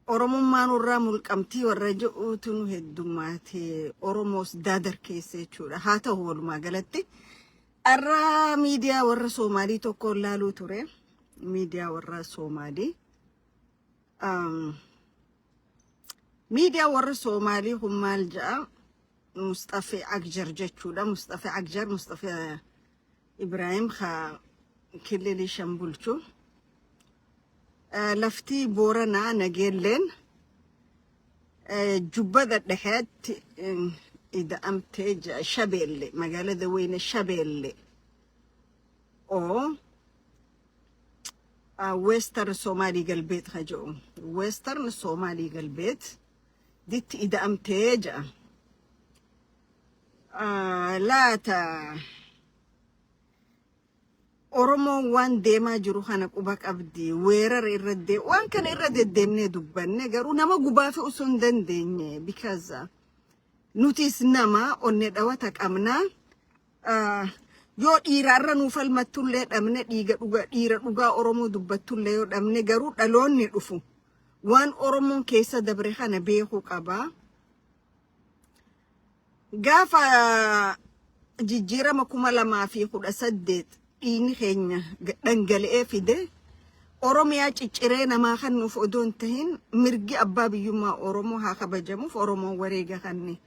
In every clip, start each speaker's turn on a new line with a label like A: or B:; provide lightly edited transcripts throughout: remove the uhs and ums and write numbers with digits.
A: Oromummaan irraa mulqamtii warra jedhuutu nu heddummaate, Oromoos daadar keessa jechuudha. Haa ta'u, walumaa galatti har'a miidiyaa warra Soomaalii tokko laaluu ture. Miidiyaa warra Soomaalii. Miidiyaa warra Soomaalii kun maal jedha? Mustafee Agjar jechuudha. Mustafee Agjar, Mustafee Ibrahim ka kililii shan bulchu. Lafti Booranaa Nageelleen Jubbada Dhexeetti ida'amtee jira. Shabeelle, magaalada weyne Shabeelle oo Western Somaalii Galbeed ka jedhu. Western Somaalii Galbeed ditti ida'amtee jira. Laata Oromoon waan deemaa jiru kana quba qabdi? Weerara irra waan kana irra deddeemnee dubbanne, garuu nama gubaa fi osoo hin dandeenye, because nutis nama onne dhawata qabna. Yoo dhiiraarra nuu falmattullee dhabne, dhiiga dhugaa, dhiira dhugaa Oromoo dubbattullee yoo dhabne, garuu dhaloonni dhufu waan Oromoon keessa dabre kana beekuu qaba. Gaafa jijjiirama 2018 dhiigni keenya dhangala'ee fide, Oromiyaa cicciree namaa kennuuf odoo hin tahin, mirgi abbaa biyyummaa Oromoo haa kabajamuuf Oromoon wareega kanne.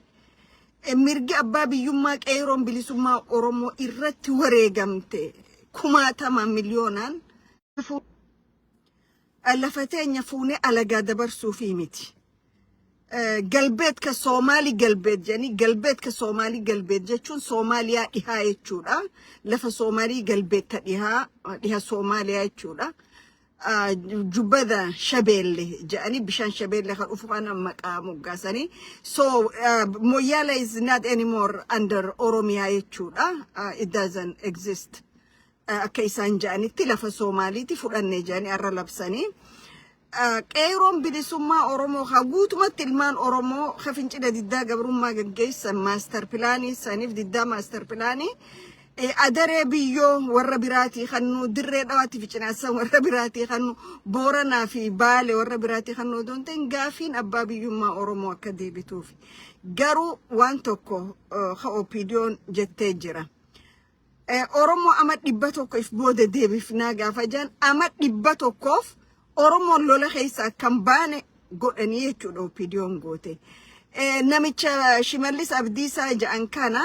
A: Mirgi abbaa biyyummaa qeeroon bilisummaa Oromoo irratti wareegamte kumaatama miliyoonaan lafa teenya fuunee alagaa dabarsuufii miti. Galbeet ka Soomaalii Galbeet jedhanii, Galbeet ka Soomaalii Galbeet jechuun Soomaaliyaa dhihaa jechuudha. Lafa Soomaalii Galbeet ta dhihaa, dhiha Soomaaliyaa jechuudha. Jubbada Shabeelle jedhanii bishaan Shabeelle kan dhufu kana maqaa moggaasanii. So Moyyaala is not anymore under Oromiyaa jechuudha. It doesn't exist. Akka isaan jedhanitti lafa Soomaaliiti fudhanne jedhanii har'a labsanii. Qeeroon bilisummaa Oromoo haa guutumatti ilmaan Oromoo ka fincila diddaa gabrummaa gaggeessan master planii saniif, diddaa master planii adaree biyyoo warra biraatii kannu, Dirree Dhawaatti fi Cinaassan warra biraatii kannu, Booranaa fi Baale warra biraatii kannu odoo hin ta'in, gaafiin abbaa biyyummaa Oromoo akka deebituuf. Garuu waan tokko ka OPDO'n jettee jira. Oromoo ama 100 if booda deebifnaa gaafa jedhan, ama 100f Oromoon lola keessa akka hin baane godhanii jechuudha OPDO'n goote. Namicha Shimallis Abdiisaa jedhan kana,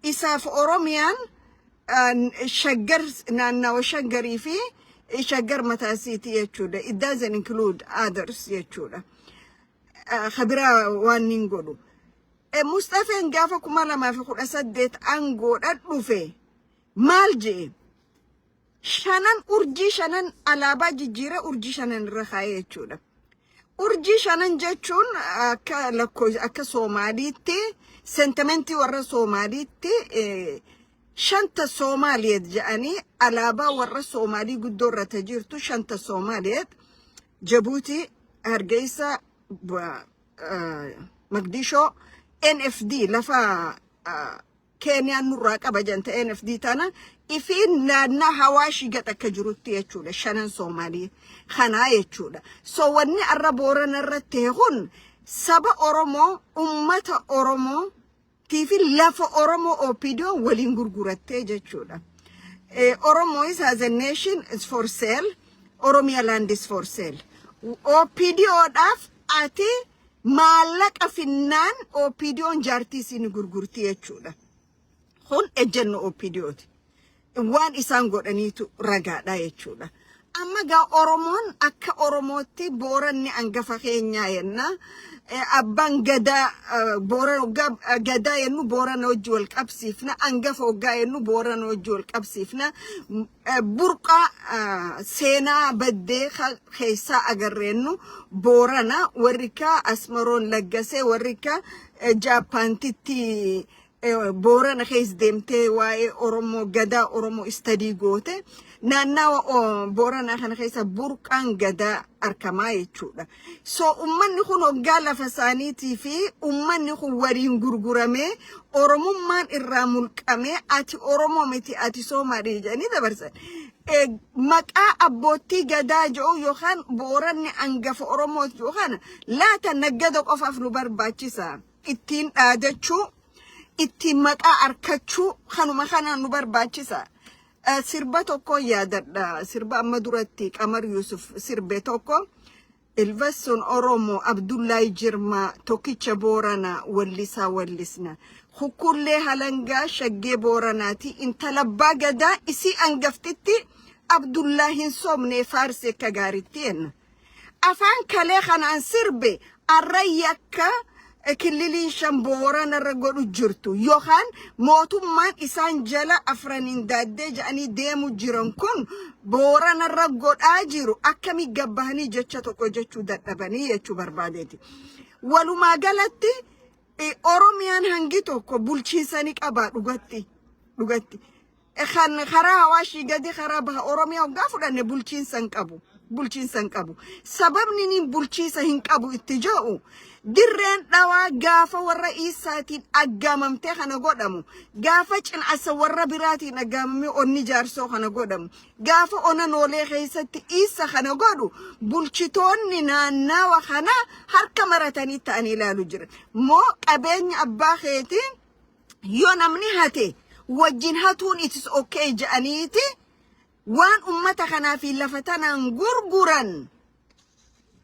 A: isaaf Oromiyaan Shaggar, naannawa Shaggarii fi Shaggar mataasiiti jechuudha. It doesn't include others jechuudha. Kabiraa waan nin godhu. Mustafeen gaafa 2018 aangoodhaan dhufe maal jee? Shanan, urjii shanan alaabaa jijjiiree urjii shanan irra kaa'ee jechuudha. Urjii shanan jechuun akka lakkoo akka Soomaaliitti, sentimentii warra Soomaaliitti, shanta Soomaaliyeet jedhanii alaabaa warra Soomaalii guddoo irra jirtu, shanta Soomaaliyeet, Jabuutii, Hargeysa, Maqdishoo, NFD, lafa Keeniyaan nurraa qaba jante NFD tana ifiin naannaa Hawaashii gad akka jirutti jechuudha, shanan Soomaalii kanaa jechuudha. So wanni arra Boorana irratti kun saba Oromoo, ummata Oromoo tiifi lafa Oromoo OPDO waliin gurgurattee jechuudha. Oromo is as a nation is for sale. Oromia land is for sale. OPDOdhaaf ati maallaqa finnaan OPDO'n jaartii isin gurgurti jechuudha. Kun ejjennoo OPDOti. Waan isaan godhaniitu ragaadha jechuudha. Amma gaa Oromoon akka Oromootti Booranni hangafa keenyaa jenna. Abbaan gadaa Boorana, hoggaa gadaa jennu Boorana wajji wal qabsiifna. Hangafa hoggaa jennu Boorana wajji wal qabsiifna. Burqaa seenaa baddee keessaa agarreennu Boorana, warri kaa Asmaroon Laggasee, warri kaa Jaappaantitti Boorana keessa deemtee waa'ee Oromoo, gadaa Oromoo study goote, naannawa Booranaa kana keessa burqaan gadaa argamaa jechuudha. So ummanni kun hoggaa lafa isaaniitii fi ummanni kun waliin gurguramee, Oromummaan irraa mulqamee, ati Oromoo miti, ati Soomaalii jedhanii dabarsan. Maqaa abbootii gadaa jedhu yookaan Booranni hangafa Oromooti jedhu kana laata naggada qofaaf nu barbaachisa. Ittiin dhaadachuu, ittiin maqaa arkachuu, kanuma kanaan nu barbaachisa. Sirba tokko yaadadha. Sirba amma duratti Qamar Yusuf sirbe tokko. Ilvessun Oromoo Abdullahi Jirmaa tokkicha Booranaa wallisaa wallisna. Hukkullee halangaa shaggee Booranaati, intala abbaa gadaa isii hangaftitti Abdullahi hin soomne faarsi akka gaariitti jenna. Afaan kalee kanaan sirbe arrayyi akka killiliin shan Booranarra godhu jirtu yookaan mootummaan isaan jala afraniin daaddee jedhanii deemu jiran kun Booranarra godhaa jiru akkamii gabbahanii jecha tokko jechuu dadhabanii jechuu barbaadeeti. Walumaa galatti Oromiyaan hangi tokko bulchiinsa ni qabaa dhugatti dhugatti. Kan karaa Hawaashii gadi, karaa baha Oromiyaa hoggaa fudhanne, bulchiinsa hin qabu. Bulchiinsa hin qabu. Sababni inni bulchiinsa hin qabu itti jedhu, Dirreen Dhawaa gaafa warra Iisaatiin aggaamamtee kana godhamu, gaafa Cin'asa warra biraatiin aggaamamee onni Jaarsoo kana godhamu, gaafa ona Noolee keessatti Iisa kana godhu, bulchitoonni naannawa kana harka maratanii ta'anii ilaalu jiran. Moo qabeenya abbaa keetiin yoo namni hate wajjin hatuun it is okay jedhaniiti waan ummata kanaa fi lafa tanaan gurguran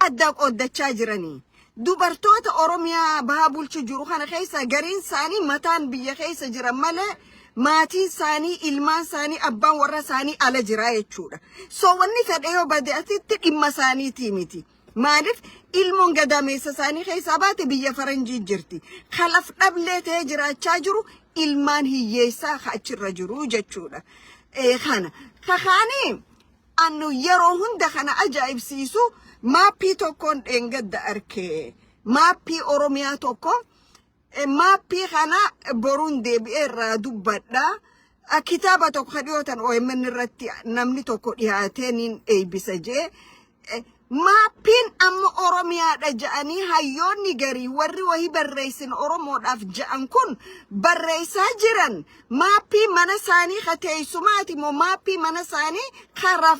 A: adda qooddachaa jiranii. Dubartoota Oromiyaa bahaa bulchu jiru kana keessa gariin isaanii mataan biyya keessa jiran malee maatiin isaanii, ilmaan isaanii, abbaan warra isaanii ala jira jechuudha. So wanni fedhe yoo bade asitti dhimma isaaniitii miti. Maaliif ilmoon gadameessa isaanii keessaa baate biyya faranjii jirti. Kalaf dhablee ta'ee jiraachaa jiru ilmaan hiyyeessaa achirra jiru jechuudha. Kana. Kakaanii annu yeroo hunda kana ajaa'ibsiisu maappii tokkoon dheengadda arkee, maappii Oromiyaa tokko. Maappii kana boruun deebi'ee irraa dubbadha. Kitaaba tokko ka dhiyootan OMN irratti namni tokko dhiyaatee niin eebbisa jee. Maappiin amma Oromiyaadha ja'anii hayyoonni garii warri wahii barreessin Oromoodhaaf ja'an kun barreessaa jiran, maappii mana isaanii ka teessumaati moo maappii mana isaanii ka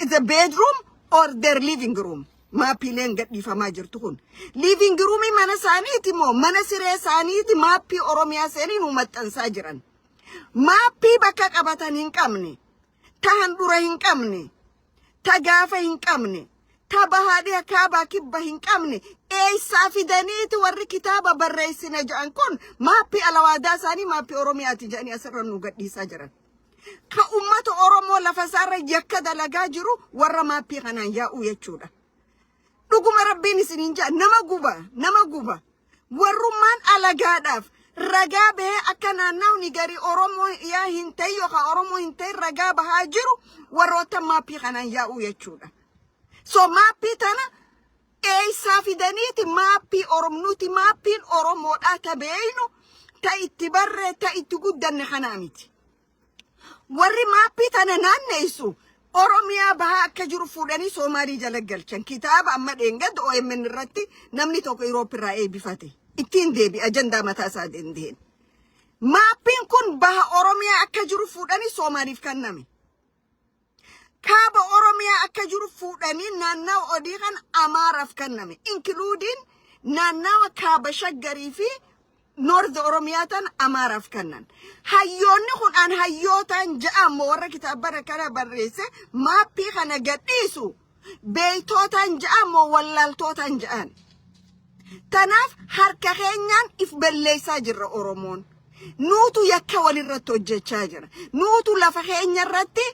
A: the bedroom or their living room? Maappiileen gadhiifamaa jirtu kun living roomii mana isaaniiti moo mana siree isaaniiti? Maappii Oromiyaa seenii nu maxxansaa jiran, maappii bakka qabatan hin qabne, ta handhura hin qabne, ta gaafa hin qabne, ta bahaadhiya kaabaa kibba hin qabne eessaa fidaniiti warri kitaaba barreessina jedhan kun maappii alawaadaa isaanii maappii Oromiyaati jedhanii asirra nu gadhiisaa jiran? Ka ummata Oromoo lafa isaarra yakka dalagaa jiru warra maappii kanaan yaa'u jechuudha. Dhuguma Rabbiin isiniin jedha, nama guba, nama guba. Warrummaan alagaadhaaf ragaa bahee akka naannawni garii Oromoo yaa hin ta'in yookaan Oromoo hin ta'in ragaa bahaa jiru warroota maappii kanaan yaa'u jechuudha. So maappii tana eessaa fidaniiti maappii Oromnuti? Maappiin Oromoodhaa ta beeynu, ta itti barree, ta itti guddanne kanaa miti. Warri maappii tana naanneessu Oromiyaa bahaa akka jiru fuudhanii Soomaalii jala galchan. Kitaaba amma dheengadda OMN irratti namni tokko Europe irraa eebbifate. Ittiin deebi ajandaa mataa isaa danda'een. Maappiin kun baha Oromiyaa akka jiru fuudhanii Soomaaliif kenname. Kaaba Oromiyaa akka jiru fuudhanii naannawa odii kan Amaaraaf kenname. Including naannawa kaaba Shaggarii fi North Oromiyaa tan Amaaraaf kennan. Hayyoonni kun an hayyootaan ja'ammoo warra kitaaba kana barreesse maappii kana gadhiisu beeytootaan ja'ammoo wallaaltootaan ja'an? Tanaaf harka keenyaan if balleessaa jirra Oromoon. Nuutu yakka walirratti hojjechaa jira. Nuutu lafa keenya irratti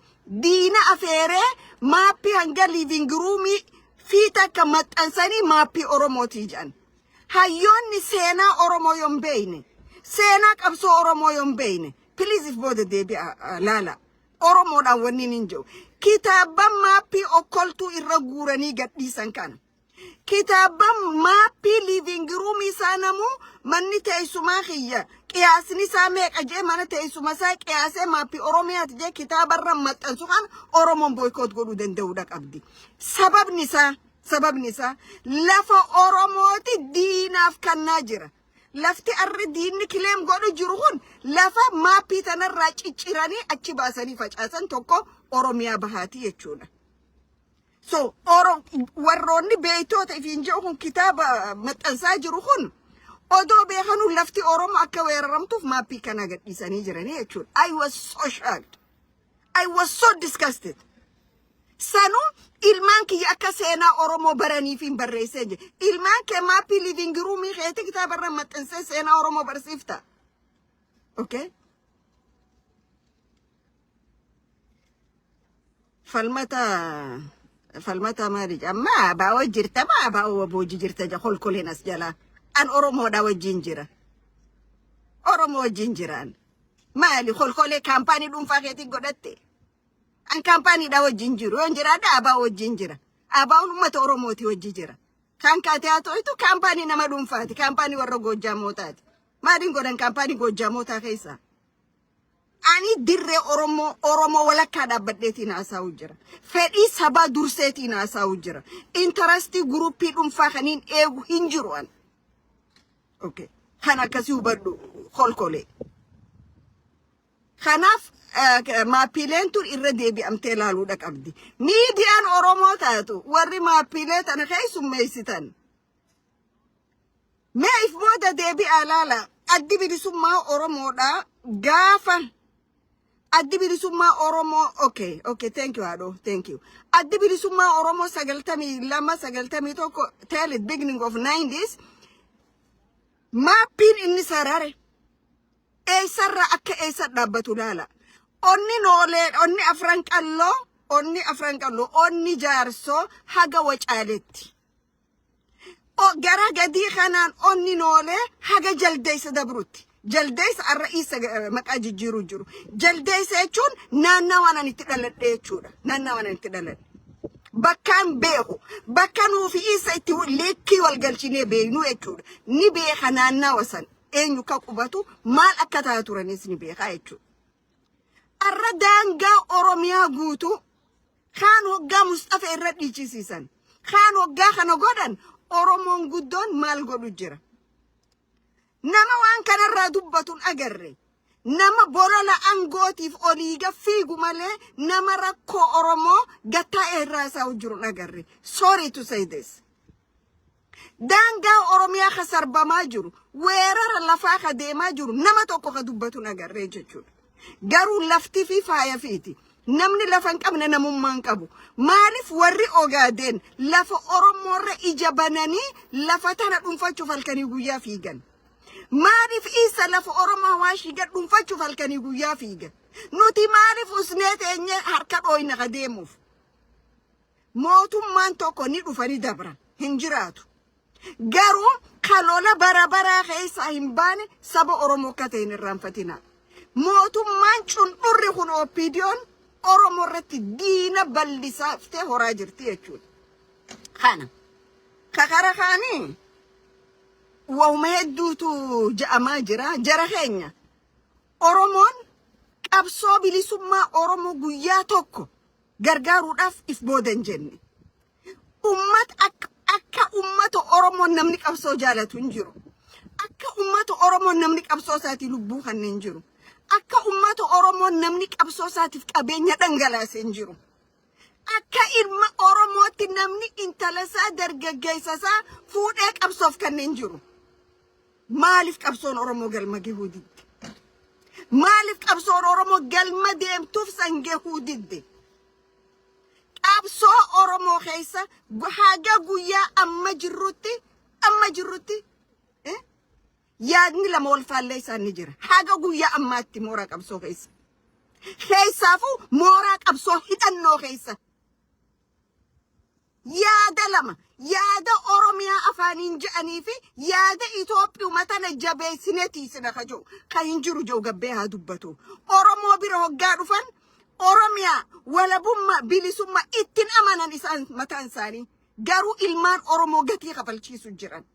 A: diina afeeree maappii hanga living roomii fi takka maxxansanii maappii Oromootii jedhan. Hayyoonni seenaa Oromoo yoon beeyne, seenaa qabsoo Oromoo yoon beeyne, please if booda deebi'a laala. Oromoodhaan wanni hin jiru. Kitaaban maappii okkoltuu irra guuranii gadhiisan kana. Kitaaban maappii living room isaa namuu manni teessumaa kiyya qiyaasni isaa meeqa jee mana teessuma isaa qiyaasee maappii Oromiyaati jee kitaabarra maxxansu kana Oromoon boycott godhuu danda'uudha qabdi. Sababni isaa lafa Oromooti diinaaf kannaa jira. Lafti arri diinni claim godhu jiru kun lafa maappii tanarraa cicciranii achi baasanii facaasan tokko Oromiyaa bahaati jechuudha. So warroonni beeytoota ifiin jedhu kun kitaaba maxxansaa jiru kun odoo beekanuu lafti Oromoo akka weeraramtuuf maappii kana gadhiisanii jiranii jechuudha. I was so shocked. I was so disgusted. Sanuu ilmaan kiyya akka seenaa Oromoo baraniif hin barreessee jira. Ilmaan kee maappii living roomii keetii kitaaba irra maxxansee seenaa Oromoo barsiifta. Okay? Falmata falmata maali amma abaa'oo jirta maa abaa'oo boojii jirta ja kolkoleen as jalaa. An Oromoodha wajjin jira. Oromoo wajjin jiraan. Maali kolkolee kaampaanii dhuunfaa keetii godhatte? An kaampaaniidha wajjin jiru. Yoon jiraadha abaa'oo wajjin jira. Abaa'oon uummata Oromooti wajji jira. Kan kaatee haa ta'u kaampaanii nama dhuunfaati. Kaampaanii warra Goojjaamotaati. Maaliin godhan kaampaanii Goojjaamotaa keessaa? Ani dirree Oromoo Oromoo walakkaa dhaabbadheetiin haasa'u jira. Fedhii sabaa durseetiin haasa'u jira. Interestii groupii dhuunfaa kaniin eegu hin jiru an. Okay. Kan akkasii hubadhu kolkolee. Kanaaf maappiileen tun irra deebi'amtee ilaaluudha qabdi. Miidiyaan Oromoo taatu warri maappiilee tana keessummeessitan. Mee if booda deebi'aa ilaala. Addi bilisummaa Oromoodha. Gaafa addi bilisummaa Oromoo, okay, thank you haadhoo, thank you. Addi bilisummaa Oromoo 92, 91, tell it, beginning of 90s, maappiin inni sarare eessarra akka eessa dhaabbatu laala. Onni noolee, onni Afran Qalloo, onni Afran Qalloo, onni Jaarsoo haga Wacaaletti. Gara gadii kanaan onni noolee haga Jaldeessa dabrutti. Jaldeessa arra isa maqaa jijjiiruu jiru. Jaldeessa jechuun naannawaan ani itti dhaladhe jechuudha. Naannawaan ani itti dhaladhe. Bakkaan beeku, bakka nuufi isa itti likkii wal galchinee beeknu jechuudha. Ni beeka naannawa san eenyu ka qubatu maal akka ta'a turanis ni beeka jechuudha. Arra daangaa Oromiyaa guutuu kaan hoggaa Mustafa irra dhiichisiisan, kaan hoggaa kana godhan, Oromoon guddoon maal godhu jira? Nama waan kanarraa dubbatun agarre. Nama bolola angootiif oliiga fiigu malee nama rakkoo Oromoo gattaa'ee irraa isaa jiru agarre. Sorry to say this. Daangaa Oromiyaa ka sarbamaa jiru, weerara lafaa ka deemaa jiru nama tokko ka dubbatu agarree jechuudha. Garuu lafti fi faaya fiiti. Namni lafa hin qabne namummaa hin qabu. Maaliif warri Ogaadeen lafa Oromoorra ija bananii lafa tana dhuunfachuuf halkanii guyyaa fiigan? Maaliif isa lafa Oromoo Hawaashii gad dhuunfachuuf halkanii guyyaa fiigan? Nuti maaliif usnee teenyee harka dhooyna ka deemuuf? Mootummaan tokko ni dhufa ni dabra, hin jiraatu. Garuu kalola bara baraa keessaa hin baane saba Oromoo akka ta'e hin irraanfatina. Mootummaan cundhurri kun OPDOn Oromoo irratti diina bal'isaaftee horaa jirti jechuudha. Kana. Kakara kaanii wauma hedduutu ja'amaa jira. Jara keenya Oromoon qabsoo bilisummaa Oromoo guyyaa tokko gargaaruudhaaf if booda hin jenne. Ummat akka ummata Oromoo namni qabsoo jaalatu hin jiru. Akka ummata Oromoo namni qabsoo isaatii lubbuu kanneen hin jiru. Akka ummata Oromoo namni qabsoo isaatiif qabeenya dhangalaase hin jiru. Akka ilma Oromootti namni intala isaa dargaggeessa isaa fuudhee qabsoof kanneen jiru. Maaliif qabsoon Oromoo galma gahuu didde? Maaliif qabsoon Oromoo galma deemtuuf san gahuu didde? Qabsoo Oromoo keessa haga guyyaa amma jirrutti yaadni lama wal faallee isaan ni jira. Haga guyyaa ammaatti mooraa qabsoo keessa. Keessaafuu mooraa qabsoo hidhannoo keessa. Yaada lama, yaada Oromiyaa afaaniin je'anii fi yaada Itoophiyaa tana jabeessinee tiisina ka jiru kan hin jiru jiru gabbee haa dubbatu. Oromoo bira hoggaa dhufan Oromiyaa walabummaa bilisummaa ittiin amanan isaan mataan isaanii. Garuu ilmaan Oromoo gatii kafalchiisu jiran.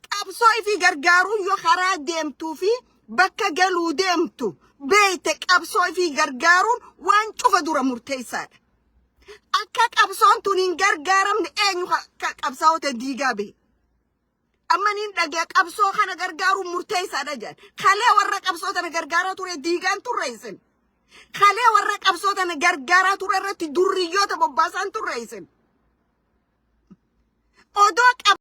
A: Qabsoo ifii gargaaruun yoo karaa deemtuu fi bakka galuu deemtu beeyte, qabsoo ifii gargaaruun waan cufa dura murteessaadha. Akka qabsoon tun hin gargaaramne eenyu qabsaa'ota diigaa bahe? Amma niin dhagee qabsoo kana gargaaruun murteessaadha jedhan. Kalee warra qabsoo tana gargaaraa ture diigaan turre isin. Kalee warra qabsoo tana gargaaraa ture irratti durriyyoota bobbaasaan turre isin.